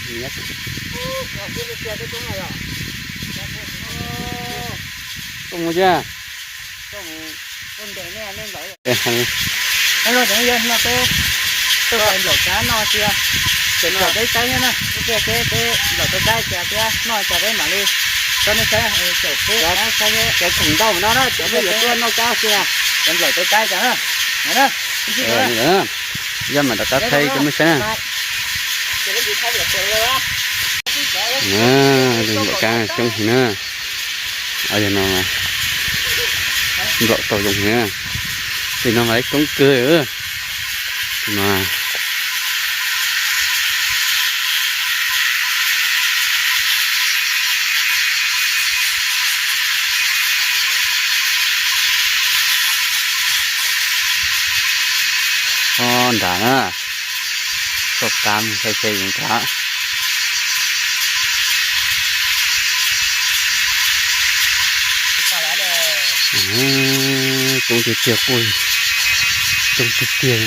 Koj mus thiab. Nplam teb saib thiab na, peb nplam teb saib thiab noj cas peb mam li rau nej saib, caum peb saib thiab. Cov khoom ntau no na, cov peb yuav tuaj noj kab xwb na. Cov nplam teb saib cas na. Yog mam rov qab thaij cov mej saib na. Nplam kab coob heev na. Yog no nplam tau zoo heev na. Tim no mas coob kawg. Tim no nrad na, txoj kab mus saib saib zoo nrad. Coob tiag tiag, coob tiag tiag.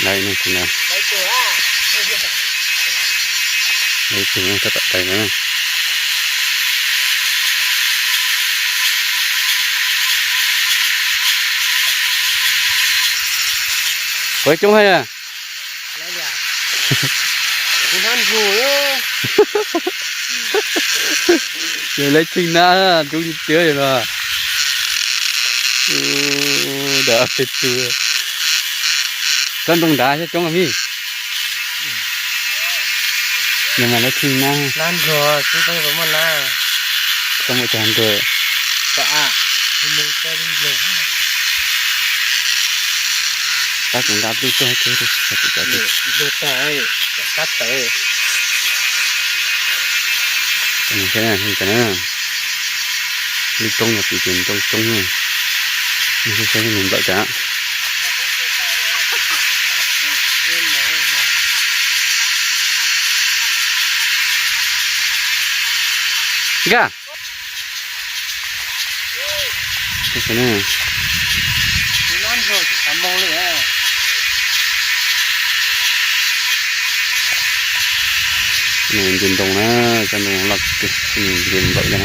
Lawv no, lawv ib tug no txog tom ntawd na. Ua coob heev. Yog lawv tsheej nab coob tiag tiag li no. Ntawm ob peb tug. Tsob ntoo nrad thiab coob mas mij. Yog mas lawv tsheej nab. Nab nrog xwb, tsis muaj nab. Tsis muaj cov nrog. Tab kuv nqa lub roob teb, lub roob no pim ces ntoo coob, saib nws nplawm cas. Nkaj. Nws ntsia ntoo na, cov ntoo loj tiag, nws ntsia nplawm cov na.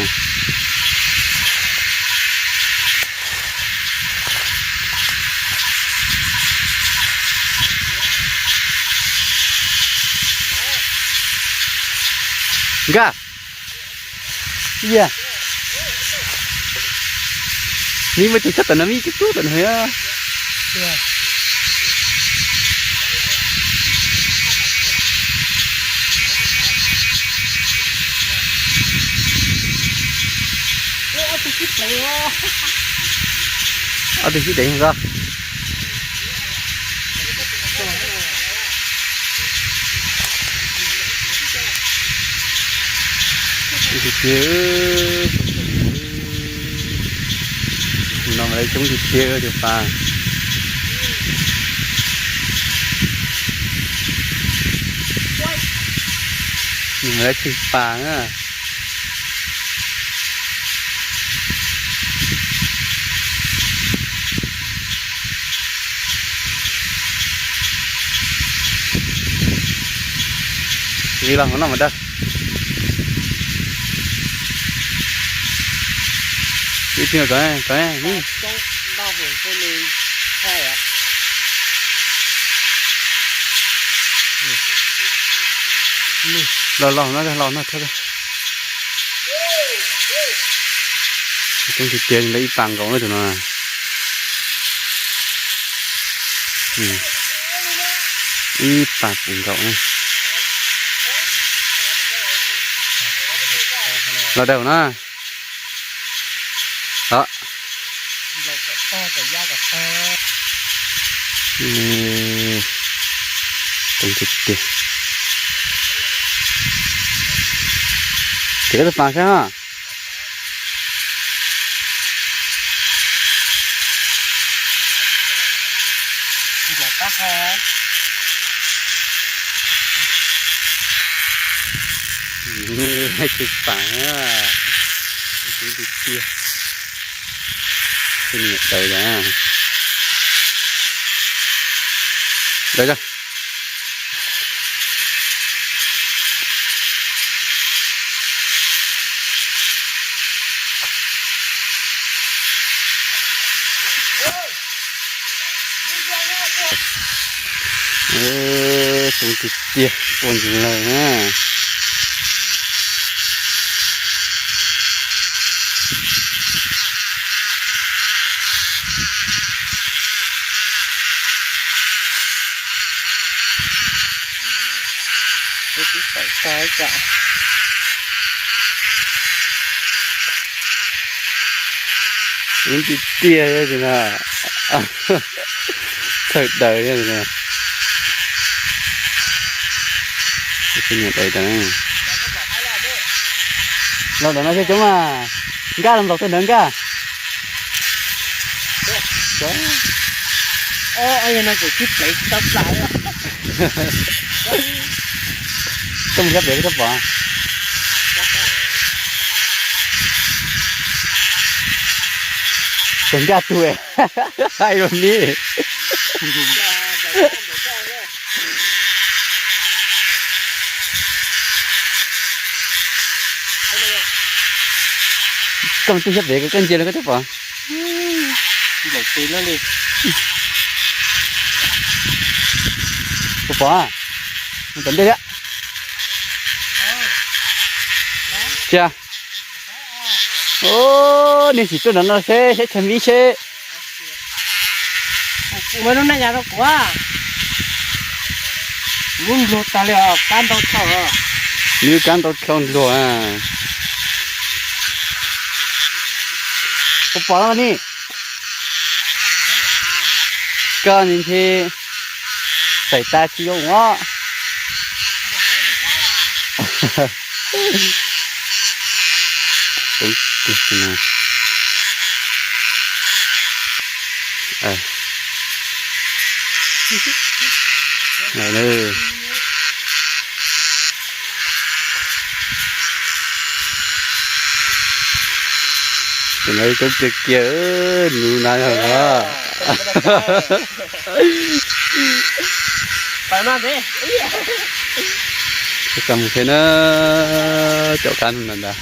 Nkaj. Yam, neb muaj tus tshaj tom no, neb tub tub tom no. Ob tug sib deev ko. Tiag tiag, tus no mas lawv coob tiag tiag tus pas. Nws mas lawv tsheej pas na. Li los no mas dag. Ib tug kom, kom, los los no, los no thiab. Coob tiag tiag, lawv ib pas nkaus na tus no. Ib pas pus nkaus na. Los daus na. Coob tiag tiag. Kev tus pas saib ha. Tsis pam, coob tiag tiag. Tus niam daws, daws. Coob tiag tiag, ua ntsis lawg na. Coob tiag tiag no. Txhawj daws no. Los ntawm no coob mas. Nkaj los nplaum tej ntawd nkaj. Koj mus xyab pem koj txhob pom. Kawg nkaj tug, hais los ni. Koj mus twj xyab pem koj ntsia no koj txhob pom. Puas pom? Mus tom ntej thiab. Cia. Niag sim tuaj nrad no seb, seb tshav mib seb. Kuv muab lub neej ya rau kuv. Lub npluag tag li os, kab ntau dhau. Lub kab ntau dhau npluag. Puas pom no ni? Koj ni ntshe xaim tas tsis zoo os. Tus no coob kiag kiag, nus na yog no. Txhob mus thiab na, caum kab no ntag.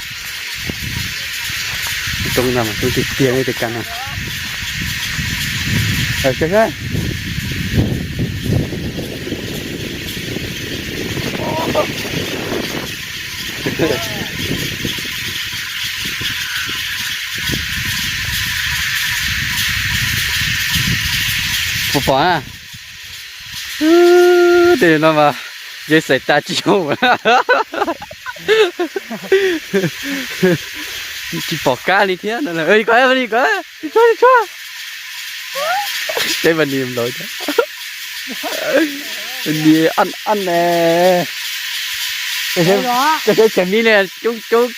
Coob no mas coob tiag tiag li tus kab no. Puas pom na? Tej no mas yog xaim tas tsis zoo. Tsis pom kab li thiab no. Kov li kov, tsis tshua, tsis tshua. Teb mas ni nplaum, ni aj aj ne. Koj saib tshav mib ne, coob coob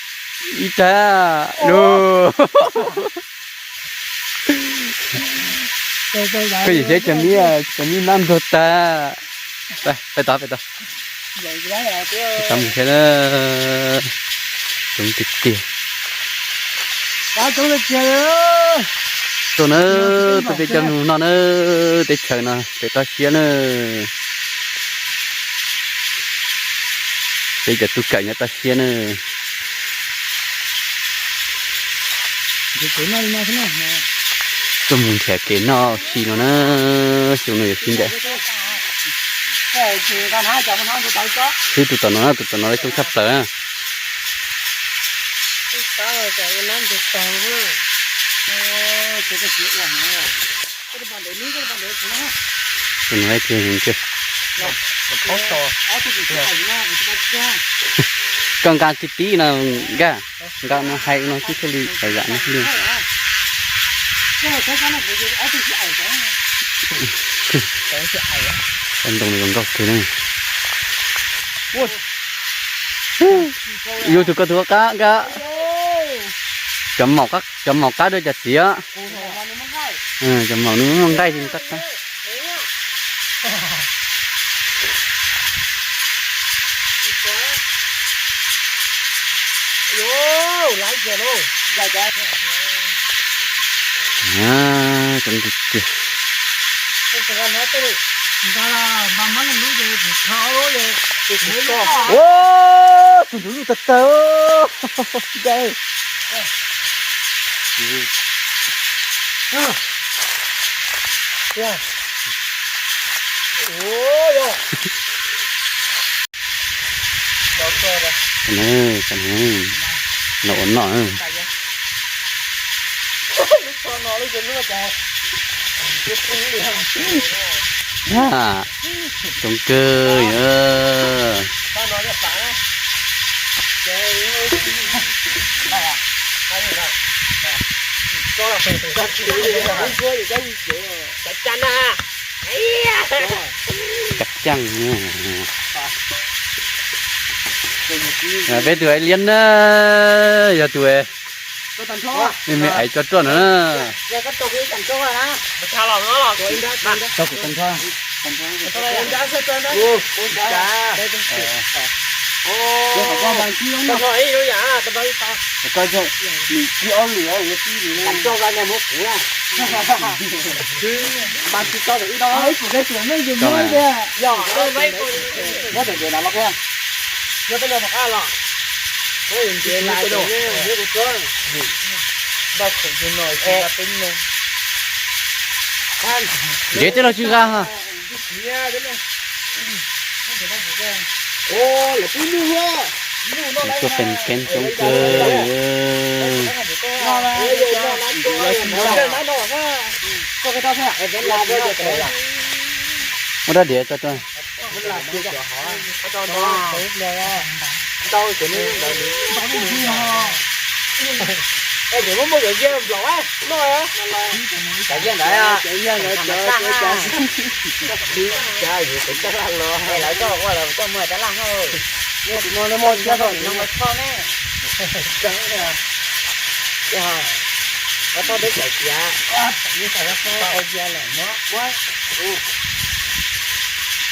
ib tag lug. Koj yim saib tshav mib, tshav mib nab ntuag tag. Peb tod, peb tod. Txhob mus thiab na. Coob tiag tiag. Tuaj na, tuaj peb cov nus no na, teb chaws no pem toj siab na. Peb cov tub kawm nyob toj siab na. Tuaj mus nrhiav kev noj si no na, xyoo no yuav sib ncaim. Xwb tus tom no, tus tom no coob tshaj plaws na. Tus no tiag tiag. Koj nqa tib tib no nkaj, nqa no hais no tib thiaj li zam zam no thiaj li. Ntoo no zoo nkauj kawg na. Yug tus koj tus qab nkaj. Cov maum qab dua cov txiv. Cov maum nws muaj nqaij li qab qab. Coob tiag tiag. Ua, tus ntsuj lus tag tag. Los ua noj. Coob kawg. Cam ceej. Peb tus Aib Liab na, yog tus me me Aib tso roj no na. Ntsev tej los tsis nqa ha. Tuaj pem keeb coob kawg. Muab rab diav tso tuaj.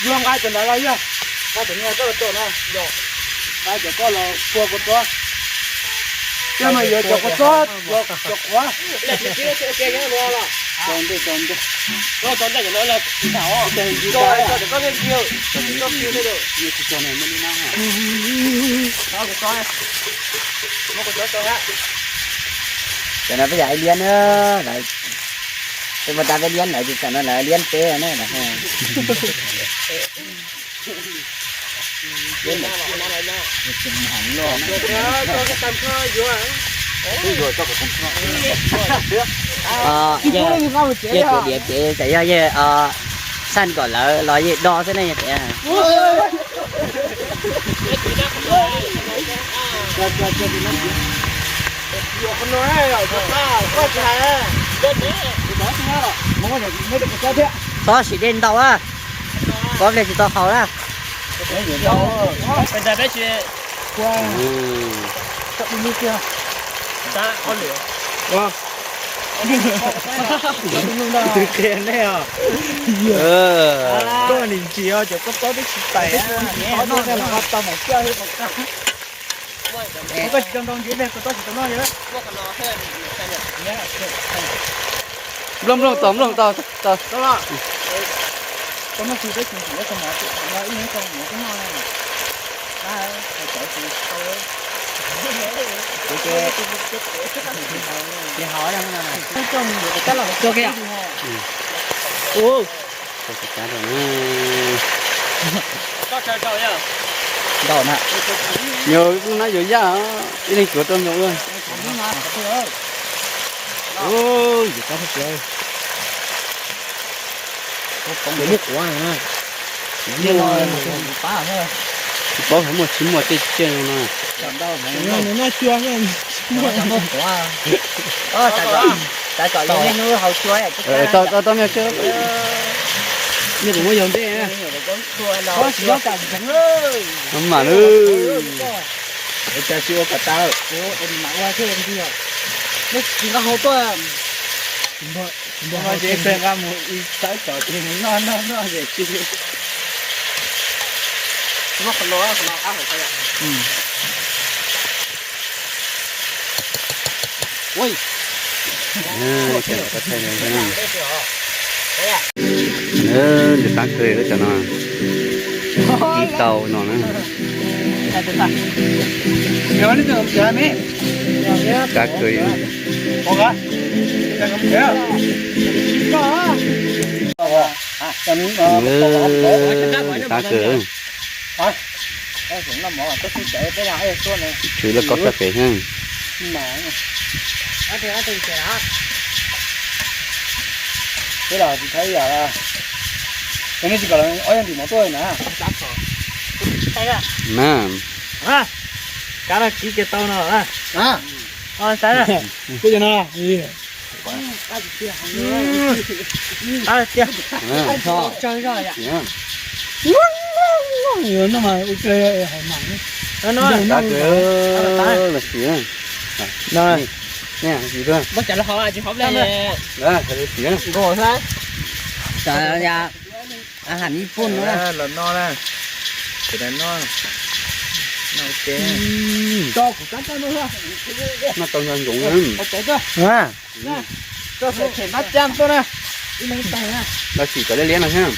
Yuav nqa cov ntawd los yog, nqa cov no, nqa cov koj los pua kua txob. Coj mas yuav cov kua txob, cov qhuav. Cov no peb yog Aib Liab na, lawv, peb ua tas peb Liab lawv tsis txawm no lawv Liab peb na. Yog tias diav pem txawm yog yeej xaj kom lawv los yeej do xwb ne yog tias. Txhob siv dej ntau a, koj ple tsis tau haus na. Twb qhia nej os, koj nim ntsis os, cov kua txob twb tsis tais, koj tsis tau ntau ntsis, kua txob tsis tau noj. Nplooj nplooj tau, nplooj tau tau. Ntau na. Nyuag lub nab yuav yaj, ib leeg tuav rau nyuag ua. Yuav tab tias. Tsis paub muaj tsis muaj tej tsiaj no. Tau tau me tsiaj, nej puas muaj yog ntej. Mam lawm. Cas tsis ua kom tau. Nej tsis nqa hau tuaj. Nqa mus ib sab tso ces noj noj noj ces tsis. Muab qhov no, qhov no qab hauv. Ntws qab kawg cov no, kib tau no na. Qab kawg. Qab kawg. Tshwv loj koj sab pem heev. Na, kab no kib kiag tau no na. Ahav Nyij Pooj na. Los no na, ces no no ua ke. Noj tau nco ntsoov na. Los sim cov liab liab no thiab.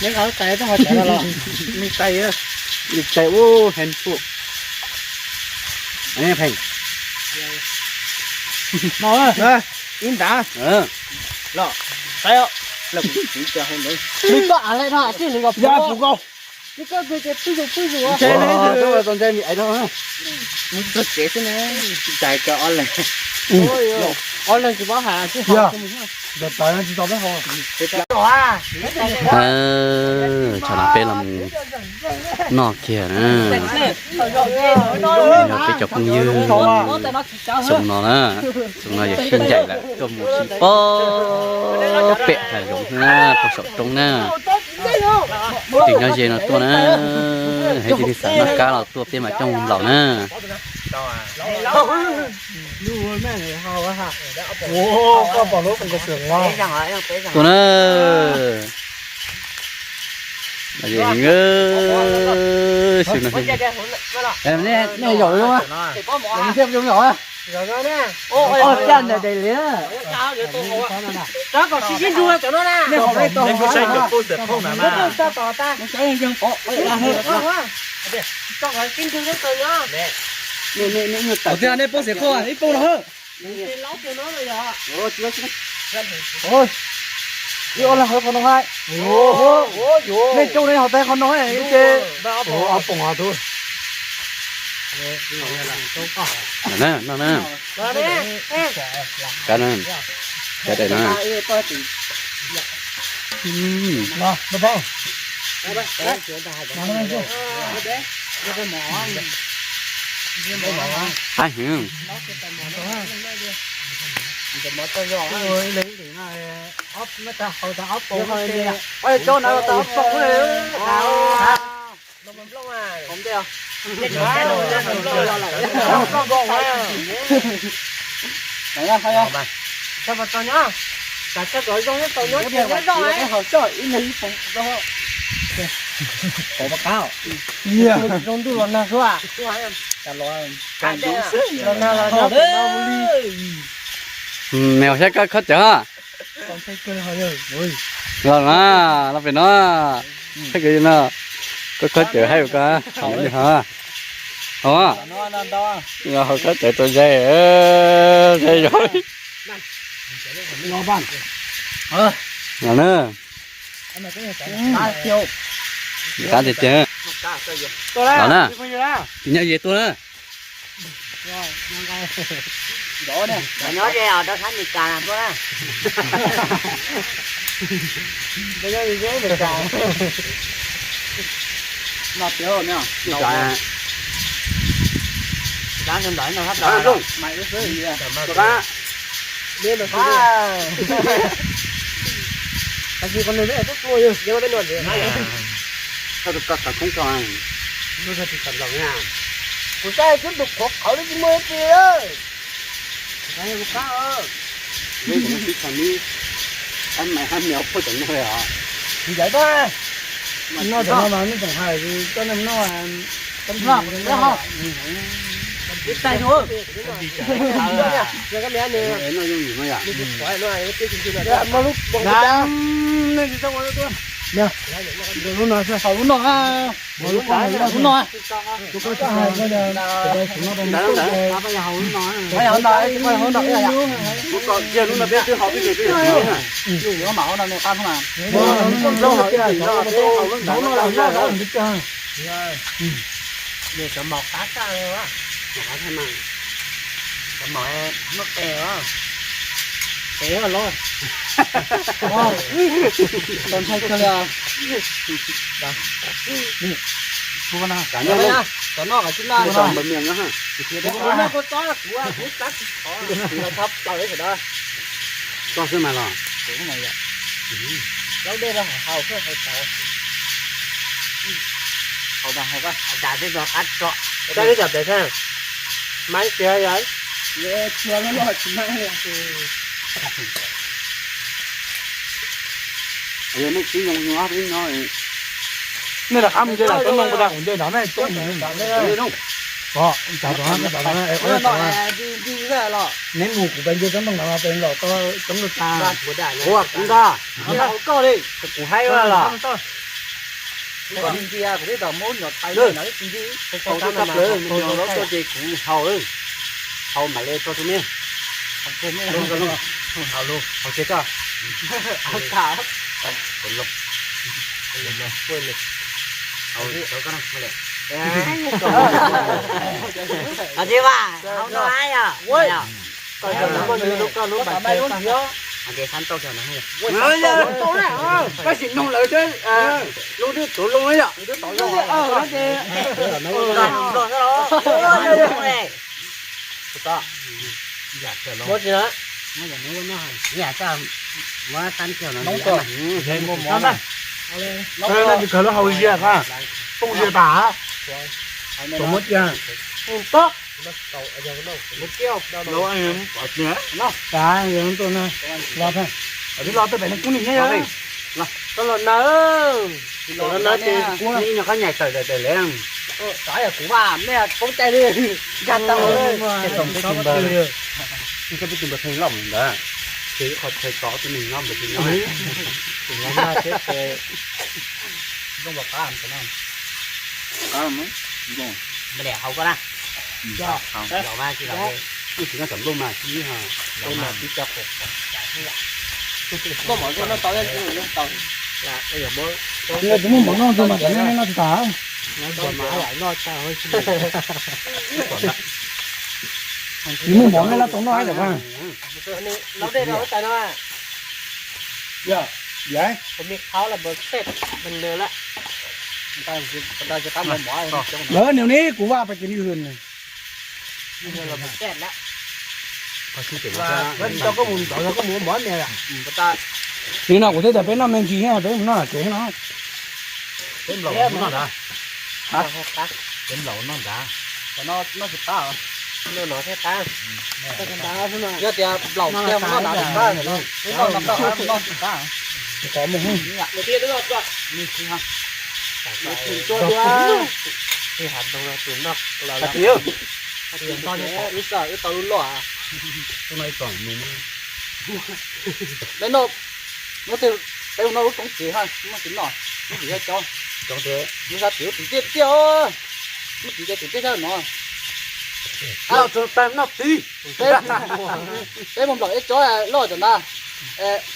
Li tais ub, heev puj. Pheej. Ib ntav. Los saib os. Li koj av le no tij li koj puv koj. Li koj pw ces pwj zus pwj zus. Tau ntse mi aiv no. Mus txog tsev xwb na. Tais koj ob leeg. Ob leeg tsis paub hais tsis hais. Tsam no peb los mus noj kiag na. Nyob peb cov phooj ywg, xyoo no na, xyoo no yog sib ncaim lawm tuaj mus sib pab pem hav zoov na, tuaj saum roob na. Tus nyob ze no tuaj na, hais tias xav noj kab los tuaj peb mam coj mus nplaum na. Tuaj na. Xyoo no nej yaum zoo, thiaj zoo yom. Caj nws dais liab. Tias nej poob xiam khoj ib poob no. Ib ob leeg hauv qhov no hais. Nej coob nej hauv tais qhov no ib ce. Ob poob tus. No na. Kab na. Kab daim na. Haib heev. Zoo ntuj los nag xwb. Los nag los nag. Mèo saib koj khob cawv. Los na, los pem no. Saib koj no, koj khob cawv haib ua koj. Hov, hov khob cawv tau zais, zais zog. Los na. Qab tiag tiag. Los na. Tus nyob ze tuaj na. Nyob ze os, rau sab Meskas tuaj na. Kuv saib tub tus qhuav qhauv li tsis muaj ib txi. Ncaim tag, noj cov no mas nej tseem hais coj nej noj. Ib tag ua. Lub no, lub no, lub no. Lub no, lub no, lub no. Nws cov maum qab tshaj li. Cov maum muab qe os. Qe los. Tau ntshai kawg li os. Cov no, cov no, cov no. Kuv noj kuv txob kuv kuv txab kuv qhov kuv los thab plaws sawv daws. Txoj xwb mas los. Laub dej rau hauv hauv xwb hauv tauv. Hauv tauv hauv koj. Cas twb tau qab tso. Txob twb tso pem sab. Maib tiag yog. Tsis maib. Nej tib zoo no peb no. Nej rov qab mus nce tom tsob ntoo puas tau? Kuv nce tom nej tsob ntoo. Neb mus kuv pais nce tsob ntoo ntawd pem los tau tsob ntoo tas. Ua kuv ntag. Kuv haib los. Kuv txhob tshaj plaws, lawv tuaj ces kuv haus, haus mam li tso rau nej. Haus kiag tso. Tsis vas, haus no yom. Koj sim noog lawv seb lub twg tuav loo yom. Muab tsis na. Muab tsis na. Muab tsis kawg lub hauv ziag, poob ziag tas. Muab tsis. Tod. Los, los, los, los pem no kub ni thiab. Koj los nawb. Los nawb ces kuv ib nyuag qab nyaim tawm tawm tawm li. Kuv vaj mej poob cai li. Nkag tau. Peb tus npawg pheej loj mus ntawd, ces ib qho chaw tod tus neeg nyob npawg tus nyob. Tus nyob nyob thiab ces zoo npaum qab no. Npaj daim hauv koj na. Zaum mas tsis los, tsis noj cov nplooj mas tsis ho. Tsis muaj mov noj ntxuag mas cov nej noj tsis tas. Tsis muaj mov nej lab tau noj ib yam. Lawv niam ne kuv vaj pais ces li hws. Li no kuv thiaj tias peb noj me ntsis thiab peb mus noj tsev no. Peb nplaum noj nrad. Peb nplaum noj nrad. Yog tias nplaum kiag mus noj nrad, noj noj noj tsis qab. Wb tau lub loj. Peb noj, peb noj lub roob txiv ha, noj tsis noj, noj tsis yog cov, cov txiv, noj sab tim lub tim tiaj tiaj, lub tim tiaj tim tiaj sab no. Noj tsis tas noj txiv. Peb mus nplaum ib tsob loj cov ntag,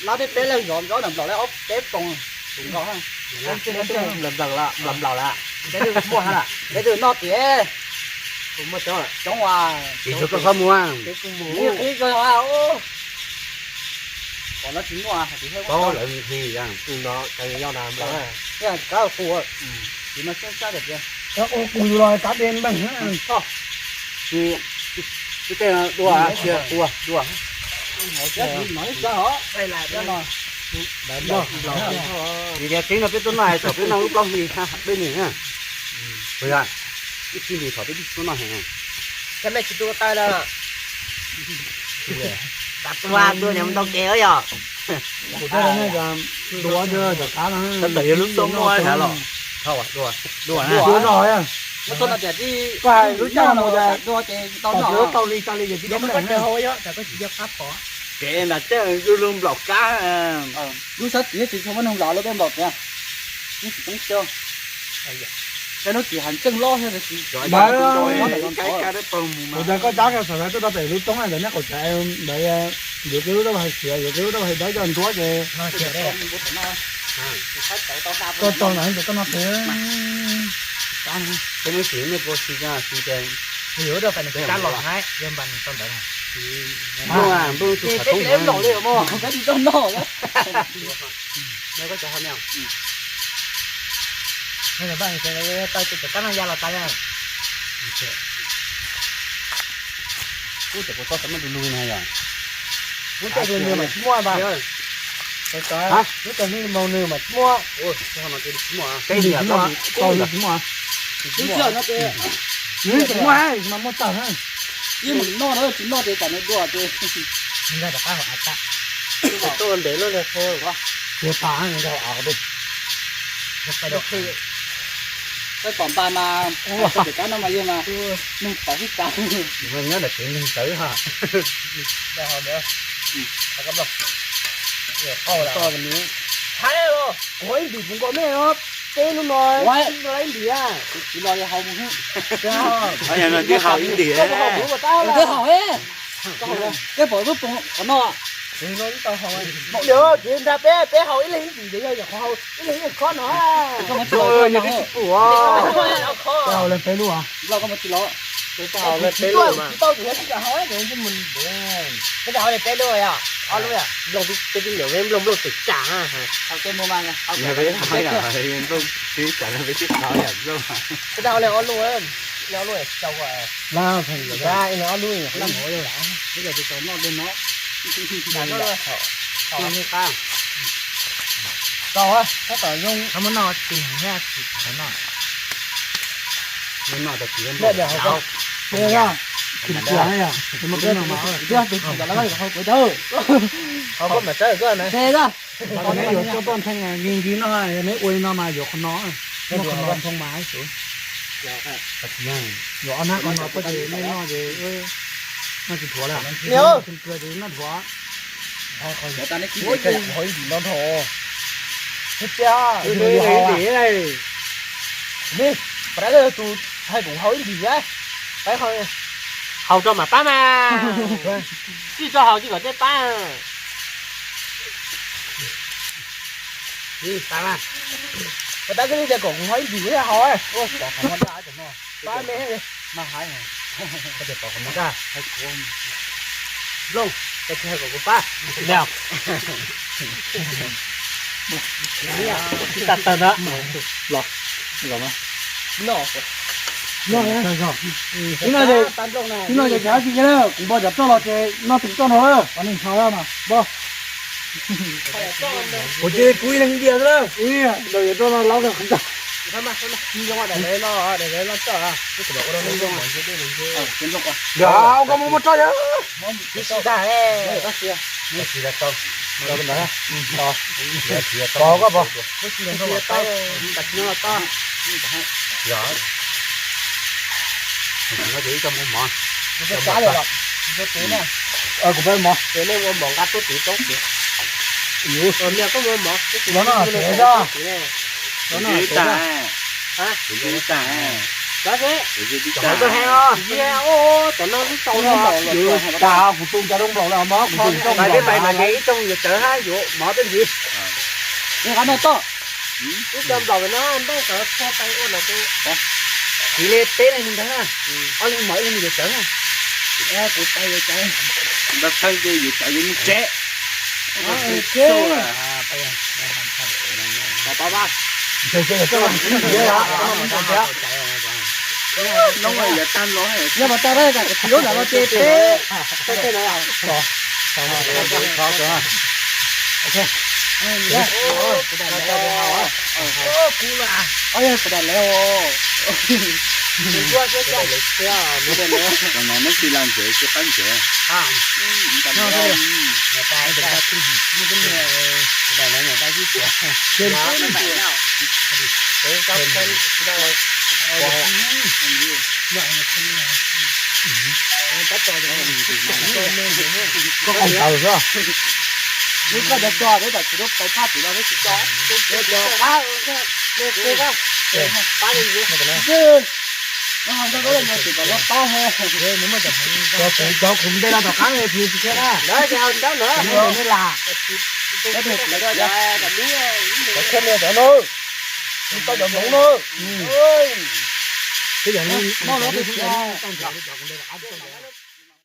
nab peb peb leeg zov ntsob nplaum le ob peb poos tus nkaus. Nplaum lawm, peb twb noj tiag. Coob as, qhib koj. Kom no tsis muaj hais tias thiab lawv nqhis no, kab qus, tsis no siab sab tias tias kab qus yus los kab de npeeg. Tsis, tsis tej dua, tsis dua. Vim tias tseeb no peb tuaj noj hais thaum peb noj lub plaub hlis peb nws na. Ib txij li thaum peb tuaj noj heev. Cas mej tsis tu taw na? Tua tua niam mus ntau kev yog. Kuv tau lub txob muaj los. Dua no. Muab txog no tias tib, koj hais lub caij no mus, dua ces tau noj, tau li tau li ces tsis tau noj. Kev nram tseej lub lub nplaum kab. Lub sab tid tsis tshua muaj neeg nplaum, lub peb nplaum tiag. Lub tsis toob xyoo. Peb lub tsis hais tseej loj thiab tiam sis mus tas koj cab kiag saum tuaj rau pem lub roob ntawd neb qaum tsev ntawd, yuav kiag lub rau hais xiav, yuav kiag lub rau hais dawb coj nruab ces koj tau na ces koj no pem. Peb lub tsis nej puas si si ces yuav rau pem nws kab los hais yog npas nws tau ntawd. Nplooj tus peb tsis nplaum li mog, peb tsis tau noj. Koj cov ho me. Tau cov kab no ya los tas. Ub, cov puas txob xav muaj du lug no yog. Lub caij nws mas tsis muaj npas. Lub caij nws mas nws mas tsis muaj. Tsis muaj. Lub caij no ces nws tsis muaj mas muaj tag. Yeej mus noj na, tsis noj ces tsam nws dua ces. Nws nqa rov qab hauv av tas. Tuaj ntev lub ntev qhia. Ces tas nws nqa hauv av dej. Peb tom npas mas, tom kab no mas yog mas, nws tawv ib kas. Nyob ntawm kev nws tawv ha. Hais los, kuv ib ntim kuv nkaus mej no, peb lub no, ib ntim, tsis los haus mus. Twb haus ib ntim, twb haus, peb pom lub pob qhov no. Tsis nrag peb, peb haus ib leeg ib ntim ces yog yog qhov haus ib leeg ib khob no. Haus leej peb lub. Tsis tau ces yog tsis kam haus. Peb tau haus li peb lub, ob lub. Nplooj peb tib ncaws nplooj nplooj twm tsam. Peb tau haus li ob lub, ob lub tsis tau. Ob lub, ob lub. Tau, tab tom zoo. Muab noj tsis noj. Neb yuav coj toj nthe nki nki no, neb ua li no mas yuav qhov no, muaj qhov no ntoo mas. Yuav ob hnab qhov no poj ces nej noj ces noj tsis dhuav li. Noj tsis dhuav. Haus rau mas pab mas. Tsis tau haus tsis kom tej pab. Pab mas. Pab tab kwv tias kom kuv haus ib ntim thiab haus. Pab me. Mas hais, koj tias pom qhov muag daj, hais kuv nplooj, koj tsis hais kom kuv pab. Tsis tas taws ntag. Los, los mas. Tib no ces, tib no ces tsis hais tsis kiag na, kuv npau cov roj los ces noj tus roj no lawm, qhov neeg ntshav mas npau. Kuv cia kuv ib leeg diam xwb na. Ntawm yuav roj no laub rau qhov ntawd. Yog koj mus muab roj yog. Pov koj pov. Yog. Kuv pab mov, kuv pab mov. Los no, los no, tas kuv tu cov rooj nplaum lawm mov, kuv tu cov rooj nplaum. Ib rooj yuav tsawv hab, yuav mov peb ntxiv. Ib co nplaum no npej kom txhua tais ua no, tiv li peb leeg mus ntag, ob leeg mov ib leeg yuav tsawv. Kuv tais yuav tsawv, npawg Pheej ces yuav tsawv yuav mus tsev. Nyob mas tag, tsis lub ntawm no ces peb. Tam no neb tsis lam ntsev tsis qab ntsev. Koj qos ntaws xwb. Nws koj cov tso, neb tam tsis lub pais phaj tim no neb tsis tso. Pab, pab li. Cov kuv, cov kuv npe no tom qab nws tsis tsis thiab na. Neb lam. Cov tshiab nws cov no. Tsis tau cov hmoov no. Twb yog li no.